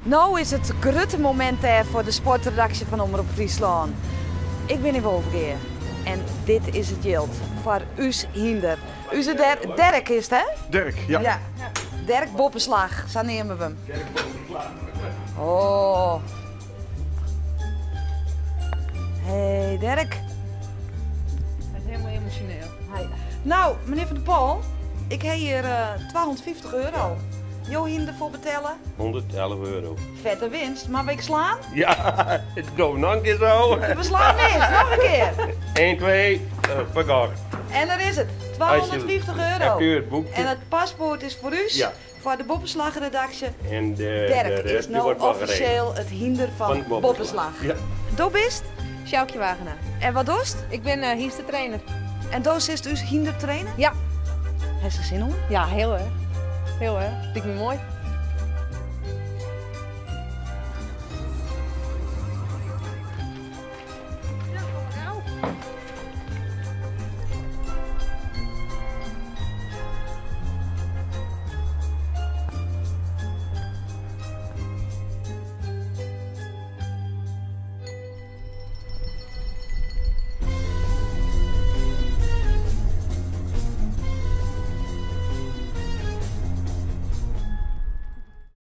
No is it grutte momint dêr foar de sportredaksje fan Omrop Fryslân. Ik bin yn Wolvegea en dit is it jild foar ús hynder. Us Derk is it, hè? Derk, ja. Ja. Derk Boppeslach, sa neame we him. Oh. Hey Derk. Hy is helemaal emosjoneel. Nou, menear Van der Pol, ik ha hjir 250 euro. Jo hiene derfoar betelle? 111 euro. Fette winst, mar ik slaan? Ja, it docht noch in kear sa. We slaan mis, noch in kear. 1, 2, ferkocht. En daar is it, 250 euro. Heb u it boekje? En it paspoart is foar ús, Ja. foar de Boppeslachredaksje. En de, Derk de rest is die no wordt wel geregeld. offisjeel it hynder fan Fan Boppeslach. Ja. Do bist? Sjoukje Wagenaar. En wat dochst? Ik bin hynstetrainer. En do silst ús hynder traine? Ja. Hast der sin oan? Ja, hiel erch. Hiel erch. Liket my moai.